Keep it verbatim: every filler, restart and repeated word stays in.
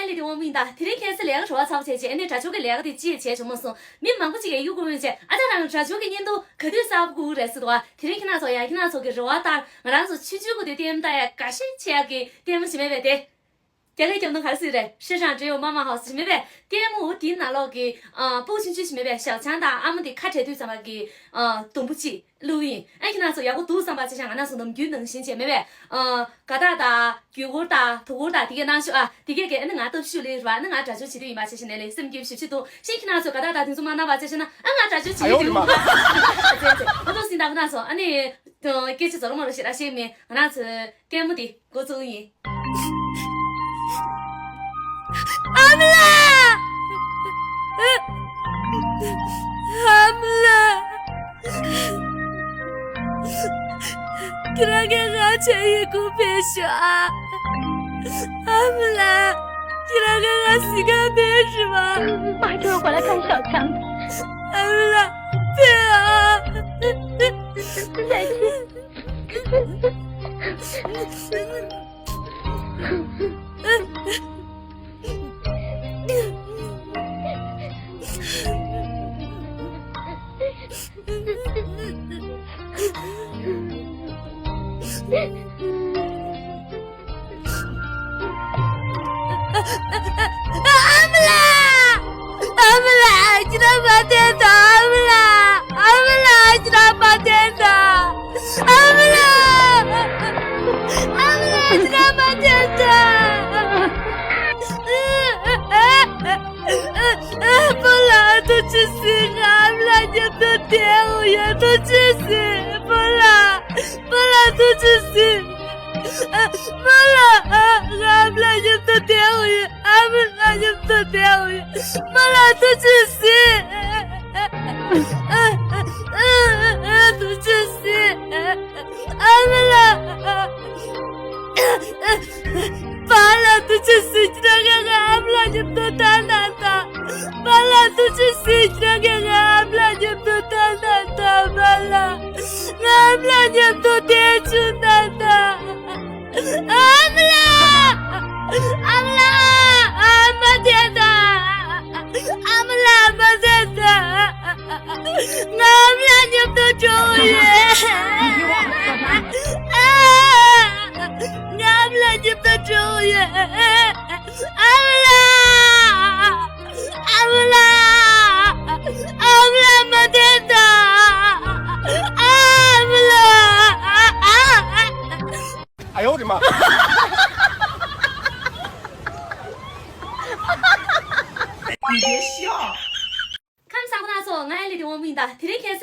ལས་དེ་དབང་མོ་ཡིན་ད། དེ་རིང་ཁ་སང་ལས་ཀ་བྲེལ་བ་ཚ་པོ་བྱས་བྱས་ཨ་ནི་སྒྲ་སྦྱོར་གྱི་ལས་ཀ་དེ་ཅི་ཡང་བྱས་བྱུང་མ་སོང་། མི་མང་པོ་ཅིག་གིས་གཡུག་གུ་བོན་བྱས་ཨ་ཅག་རང་སྒྲ་སྦྱོར་གྱི་བརྙན་ཐུང་ག་དུས་གསར་པ་དགོས་ཀྱི་རེད་ཟེར་འདུག་བ། དེ་རིང་ཁྱེད་རང་ཚོ་ཡང་ཁྱེད་རང་ཚོ་གི་རེ་བ་ལྟར་ང་རང་ཚོ་ཆུང་ཆུང་གི་དུས་ལྟད་མོ་ལྟ་ཡག་དགའ་ཞེན་ཆེ་ཡག་གི་ལྟད་མོ་ཞིག་མེད་པས་དེ། རྒྱ་སྐད་རྒྱབ་ན་ག་རེ་ཟེར་རེད། 世上只有妈妈好 ཞིག་མེད་པས་ལྟད་མོ་འོ་དེའི་ནང་ལོགས་ཀྱི་ཨ་སྤུ་གུ་ཆུང་ཆུང་ཞིག་མེད་པས་ཞའོ་ཆང་དང་ཨ་མ་དེ་ཁ་བྲལ་དུས་ཙམ་པ་གི་ཨ་དུམ་བུ་གཅིག་བླུགས་ཡིན། ཨ་ཁྱེད་རང་ཚོ་ཡག་པོ་འདུག་བསམ་པ་ཅི་ཆ་ང་རང་ཚོ་ནམ་རྒྱུན་ནང་བཞིན་བྱས་མེད་པས། ཨ་དགའ་རྟགས་དང་རྒྱུ་སྒོར་དང་དུ་སྒོར་དང་དེ་གའི་གནང་ཤོག་ཨ་དེ་གའི་གི་ཨ་ནི་ང་སྟོབས་ཤུགས་ལས་ར་ཨ་ནི་ང་སྒྲ་སྦྱོར་བྱེད་དུས་ཡིན་པ་ཆ་ཞིག་ནས་ལས་སེམས་སྐྱིད་ཤུགས་ཆེ་འདུག་ཤིང་ཁྱེད་རང་ཚོ་དགའ་རྟགས་དང་དེ་ཚོ་མ་གནང་བ་ཆ་ཤེ་ན་ཨ་ང་སྒྲ་སྦྱོར་བྱེད་ཡོད་རེད་མ། ཨ་ཏོ་སིན་དང་ཁོ་རང་ཚོ་ཨ་ནི་སྐད་ཆ་ཛོ་རོ་མ་རོ་ཞེ་དྲག་བཤད་མེད། ང་རང་ཚོ་ལྟད་མོ་དེ་འགོ་བཙུགས་ཡིན། ཨ་མ་ལགས། ཨ་མ་ལགས། ཁྱེད་རང་གིས་ང་ཆེ་ཡི་གུ་ཕེབས་ཤོག་ཨ། ཨ་མ་ལགས། ཁྱེད་རང་གིས་ང་གཟིགས་ག་ཕེབས་ཤོག་ཨ། 妈就要过来看小强。 ཨ་མ་ལགས། ཕེབས་ཨ། 再见。 ཨ་མ་ལགས། ཨ་མ་ལགས། ཁྱེད་རང་མ་བསྡད་དང་། ཨ་མ་ལགས། ཨ་མ་ལགས། ཁྱེད་རང་མ་བསྡད་དང་། ཨ་མ་ལགས། ཨ་མ་ལགས། ཁྱེད་རང་མ་བསྡད་དང་། སྤོ་ལགས། ཐུགས་རྗེ་གཟིགས། ང་ཨ་མ་ལགས་མཉམ་དུ་བསྡད་འོང་ཡ། ཐུགས་རྗེ་གཟིགས། སྤོ་ལགས། སྤོ་ལགས། ཐུགས་རྗེ་གཟིགས། སྤོ་ལགས། ང་ཨ་མ་ལགས་མཉམ་དུ་བསྡད་འོང་ཡ། ཨ་མ་ལགས་མཉམ་དུ་བསྡད་འོང་ཡ། སྤོ་ལགས། ཐུགས་རྗེ་གཟིགས། ཐུགས་རྗེ་གཟིགས། ཨ་མ་ལགས། པཱ་ལགས། ཐུགས་རྗེ་གཟིགས། ཁྱེད་རང་གིས་ང་ཨ་མ་ལགས་མཉམ་དུ་ཐར་གནང་དང་། པཱ་ལགས། ཐུགས་རྗེ་གཟིགས། ཁྱེད་རང་གིས་ང་ཨ་མ་ལགས་མཉམ་དུ་ཐར་གནང་དང་། པཱ་ལགས། ང་ཨ་མ་ལགས་མཉམ་དུ་བསྡད་བཅུག་གནང་དང་། ཨ་མ་ལགས། ཨ་མ་ལགས། ཨ་མ་བསྡད་དང་། ཨ་མ་ལགས། མ་བསྡད་དང་། ང་ཨ་མ་ལགས་མཉམ་དུ་འགྲོ་ཡོད། ང་ཨ་མ་ལགས་མཉམ་དུ་འགྲོ་ཡོད། ཨ་མ་ལགས། ཨ་མ་ལགས། ཨ་མ་ལགས། མ་བསྡད་དང་། ཨ་མ་ལགས། ཨ་ཡོ་རེ་མ། ཁམས་བཟང་པོ་རྣམ་ཚོ། ང་ཨེ་ལི་དེ་དབང་མོ་ཡིན་ད། དེ་རིང་ཁ་སང་